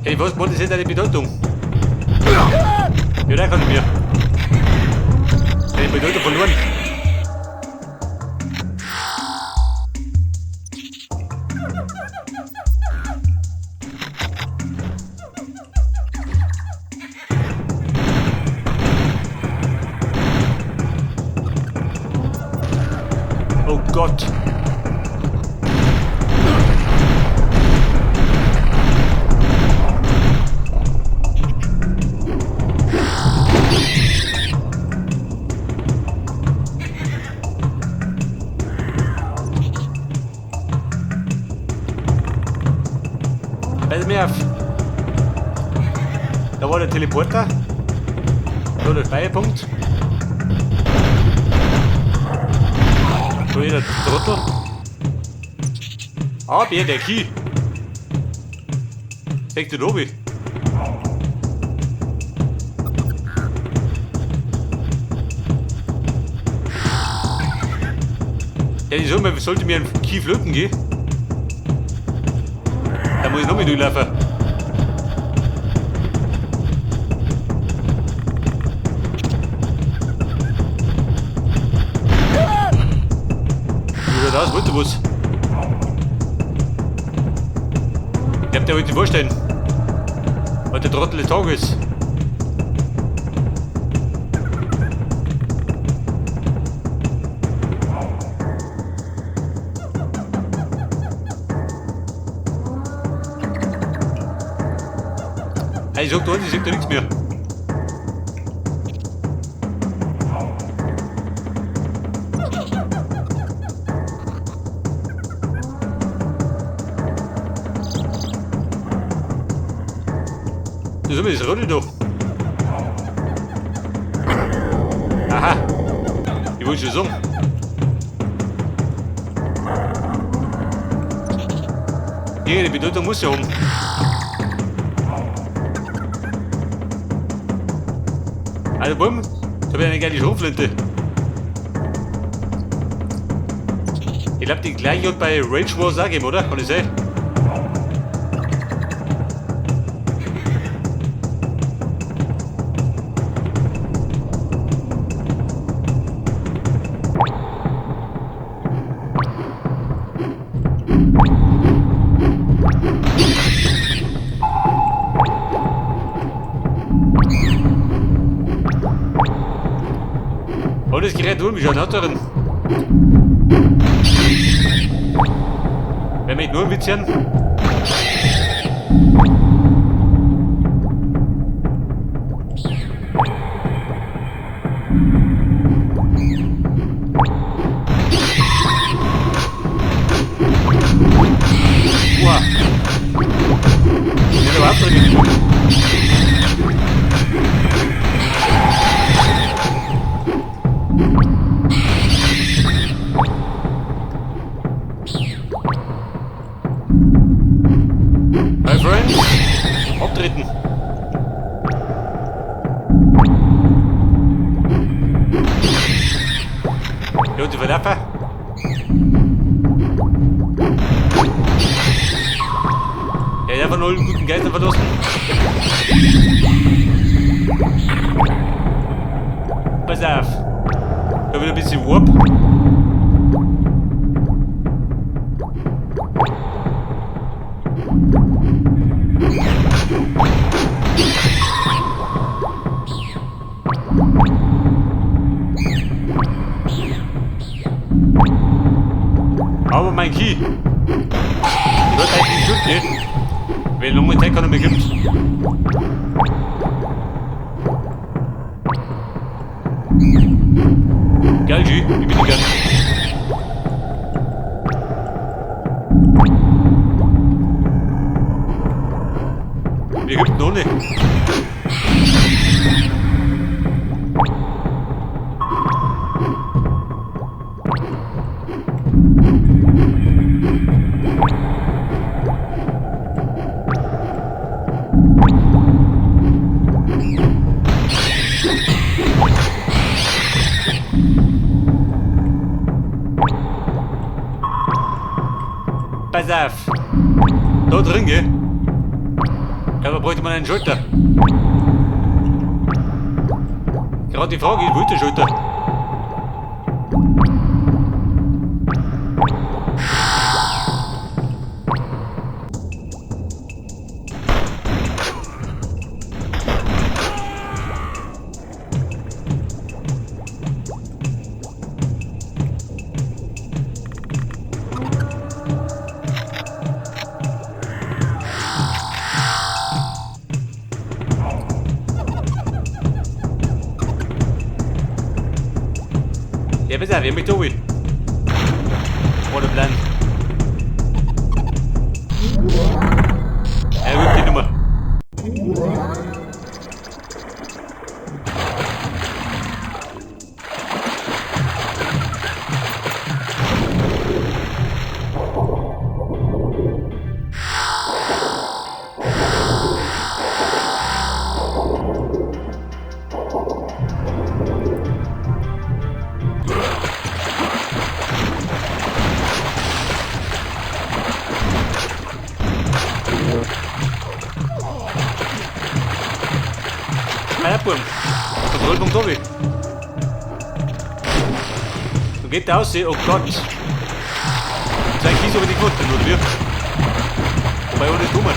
Hey, was ist jetzt eine Bedeutung? Ja, da kann ich mir. Eine Bedeutung verloren. Oh Gott. Pass mir auf. Da war der Teleporter. Da der Speicherpunkt. Schon wieder Trottel. Ah, Bär, der Key. Zeig dir oben. Ja, ich sag mal, sollte mir ein Key flöten gehen? Da muss ich noch mit durchlaufen. Wie schaut aus? Wollt ihr was? Ich hab dir heute vorstellen, was der Trottel des Tages. Hey, ich sag da, ich sag da nichts mehr. Das ist immer das Rote da. Aha. Ich wollte schon sagen. Irgendeine Bedeutung muss ja haben. Also bumm, da hab ich eine geile Schrotflinte. Ich glaub, die gleiche hat bei Rage Wars auch gegeben, oder? Kann ich sein? Oh, das Gerät holen mich schon drin. Wer möchte nur ein Witzchen? Uah. Ich überhaupt drin. Hi friends, abtreten. Ja, die Verlaufen. Ja, ich einfach nur einen guten Geist verlassen. Pass auf. Da wieder ein bisschen Warp. Aber mein Key. Ich wollte eigentlich nicht ne? Wenn lange Zeit keiner mehr gibt. Geil, G. Ich bin gern. Mir gibt noch nicht. Pass auf. Da drin, gell? Da bräuchte man einen Schalter. Gerade die Frage ist, wo ist der Schalter? Ja, pass auf, ich mich da will. Oder Plan. Er wird die Nummer. Kontrollpunkt obi. Du geht da aus, oh Gott. Sein Kies aber die gefunden, oder wie? Wobei ohne Dummert.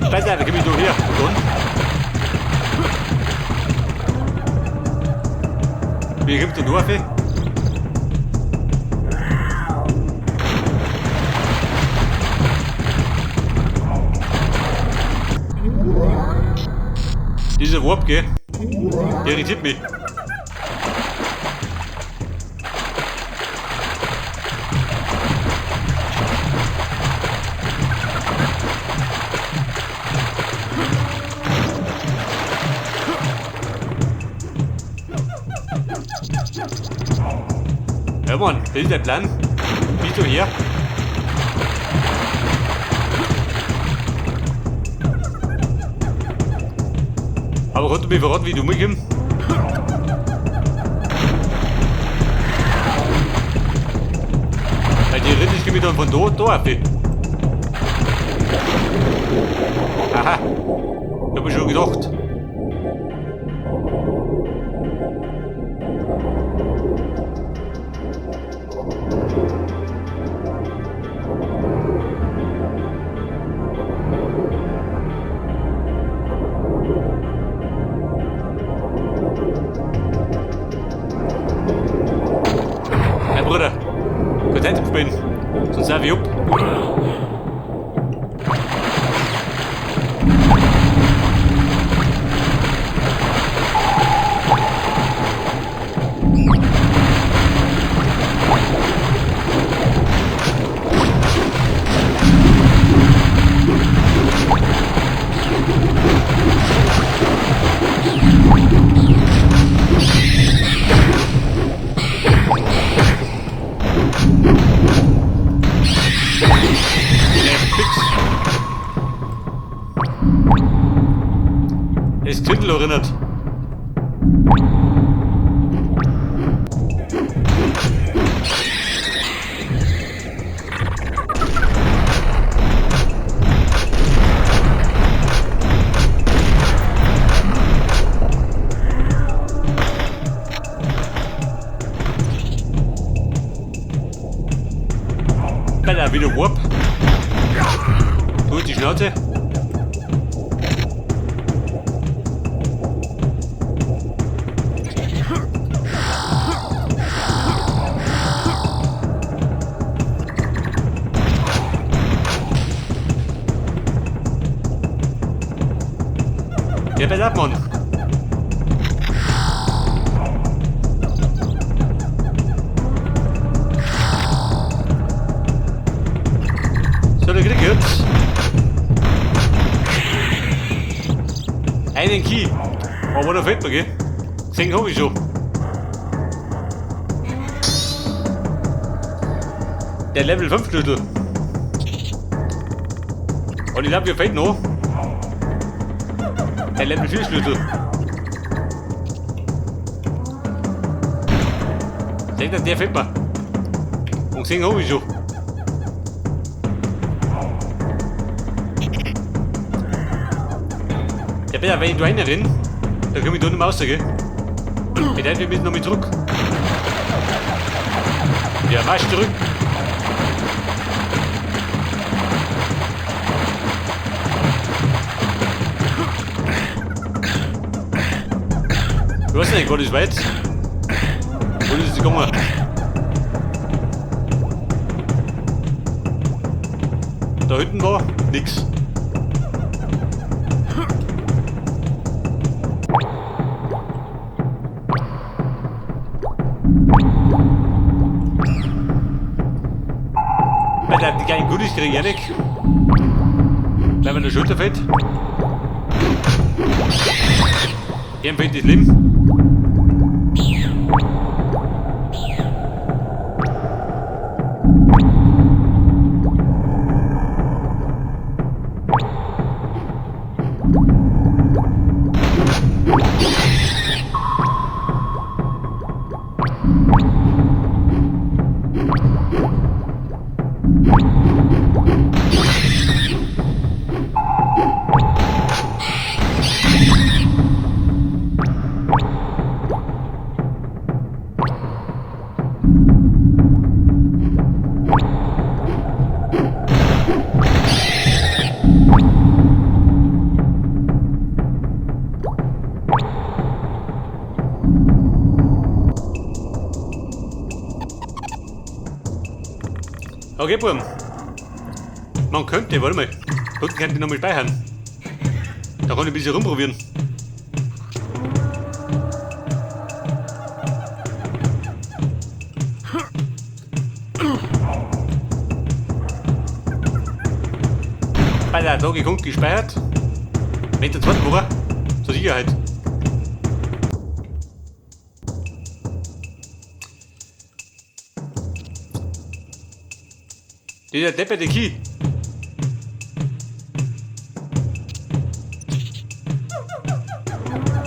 Pass auf, komm ich da her. Und dann? Wie kommt der da rauf? Dieser Warp, gell? Der irritiert mich. Ja Mann, das ist der Plan. Bist du her? Aber kannst du mir verraten, wie du mitkommst? Weil theoretisch komme ich dann von da auf. Aha. Ich hab mir schon gedacht. Hey Bruder, keine Zeit spielen, sonst sauf ich ab. Es Titel erinnert. Alter, wieder Warp. Du die Schnauze. Ja, pass auf, Mann. So, da krieg ich jetzt einen Key. Aber da fehlt mir, gell? Gesehen hab ich schon. Der Level 5 Schlüssel. Und ich glaube, wir fehlt noch der Level 4 Schlüssel. Seht ihr, der fehlt mir. Und gesehen habe ich schon. Ja, bitte, wenn ich da reinrenne, dann komme ich da nicht mehr raus, gell? Bedeutet, wir müssen noch mal zurück. Ja, marsch zurück. Ich weiß nicht, wo das weit. Wo ist es gegangen? Da hinten war nix. Alter, die geilen Goodies krieg ich ja nicht. Weil mir der Schulter fällt. Ihm fehlt das Leben. Okay, Buben. Man könnte, warte mal. Unten könnte ich nochmal speichern. Da kann ich ein bisschen rumprobieren. Alter, da gekommen, gespeichert. Mit der zweiten Woche. Zur Sicherheit. Dieser depperte Key.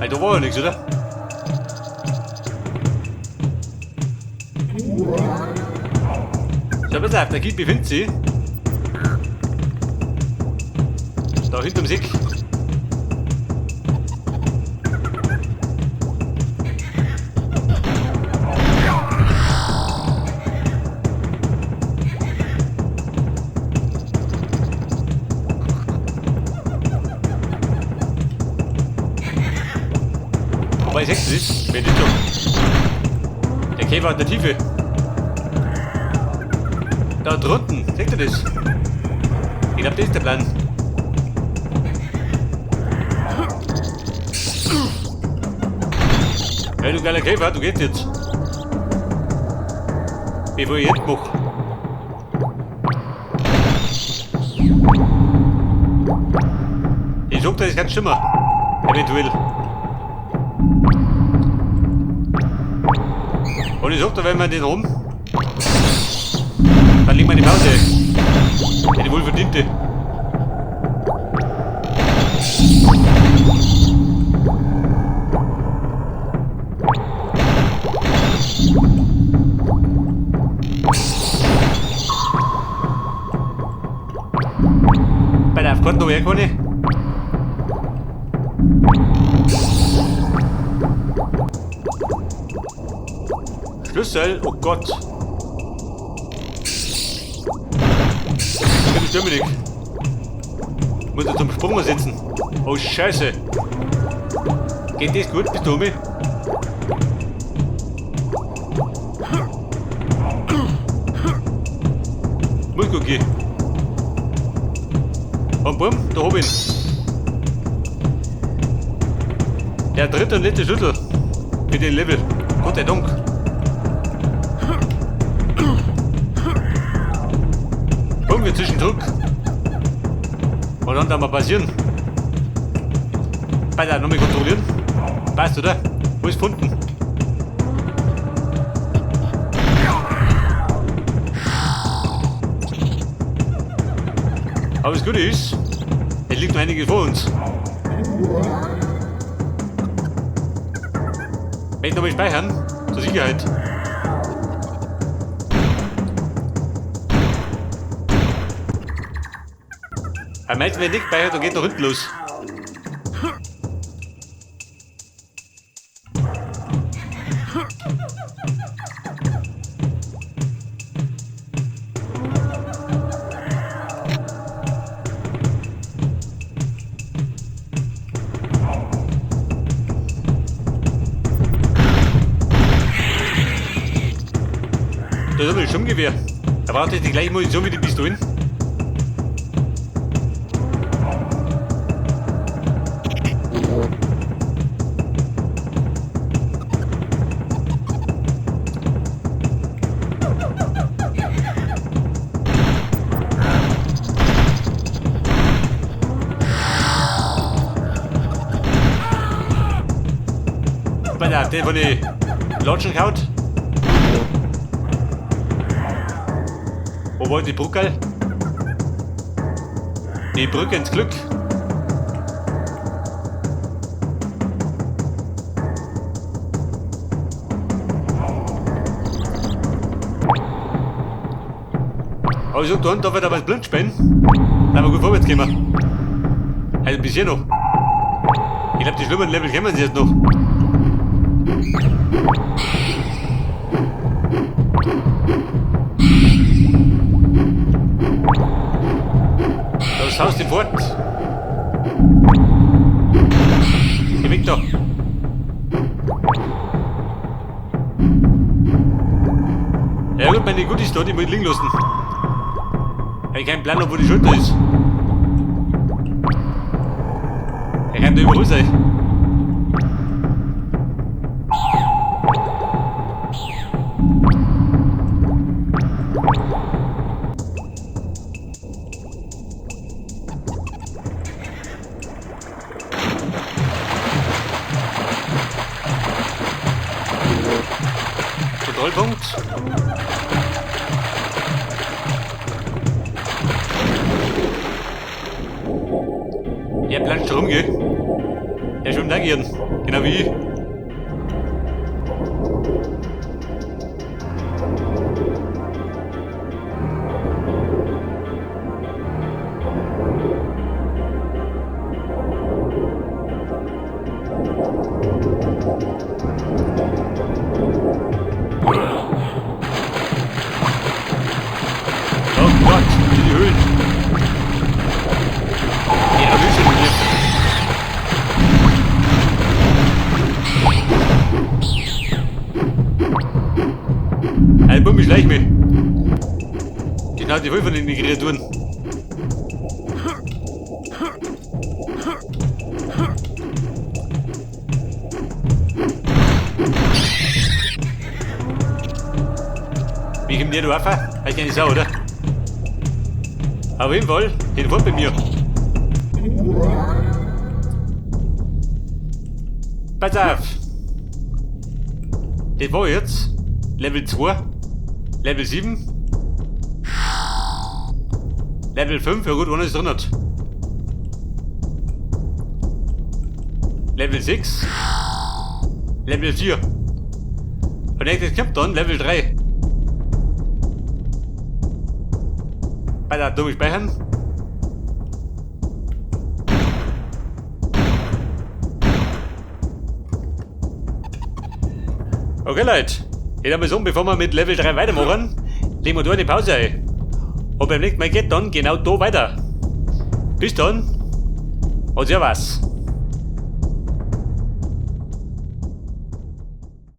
Ey, da war ja nichts, oder? So, pass auf, der Key befindet sich da hinterm Sick. Wobei ich sechs ist, wer nicht doch. Der Käfer hat eine Tiefe. Da drunten, seht ihr das? Ich glaube, das ist der Plan. Hey, du geiler Käfer, du gehst jetzt. Bevor ich jetzt mach. Ich sag, das ist ganz schlimmer. Eventuell. Und ich sag da, wenn wir den rum, dann legen wir eine Pause. Eine wohlverdiente. Bei der Aufkarte noch herkomme. Schlüssel, oh Gott. Ich bin nicht. Muss ich zum Sprung setzen. Oh Scheiße. Geht das gut? Bist du um mich? Muss gut gehen. Und bumm, da hab ich ihn. Der dritte und letzte Schlüssel für den Level. Gott sei Dank. Bumm, wir zwischendurch. Und dann da mal passieren. Weiter, nochmal kontrollieren. Passt, oder? Wo ist gefunden? Aber das Gute ist, Es liegt noch einiges vor uns. Möchte nochmal speichern, zur Sicherheit. Am meisten, wenn nicht speichert, dann geht nach hinten los. Da ist aber ein Sturmgewehr. Da braucht die gleiche Munition wie die Pistolen. Bei der von den Latschen gehauen. Wo war die Brücke? Die Brücke ins Glück. Aber ich sag, da unten darf ich da was blind spielen. Da haben wir gut vorwärts gekommen. Also bis hier noch. Ich glaub, die schlimmen Level kennen sie jetzt noch. Das Haus dem fort. Geh weg da. Ja gut, meine Goodies da, die muss ich liegen lassen. Ich hab keinen Plan, wo die Schulter ist. Er kann da überall sein. Kontrollpunkt. Der planscht schon rum, gell? Der schwimmt auch gern. Genau wie ich. Oh Gott, die Höhlen. Die erwischen mir. Ein Bumm, ich schleich mich. Genau die voll von den Kreaturen. Wie kommt der da rauf? Weiß gar nicht so, oder? Auf jeden Fall, hinfort bei mir. Pass auf! Das war jetzt Level 2, Level 7, Level 5, ja gut, einer ist drin hat. Level 6, Level 4. Und nächstes kommt dann Level 3. Bei der Atom speichern. Okay Leute, ich würde mal sagen, bevor wir mit Level 3 weitermachen, legen wir da eine Pause ein. Und beim nächsten Mal geht dann genau da weiter. Bis dann und servus.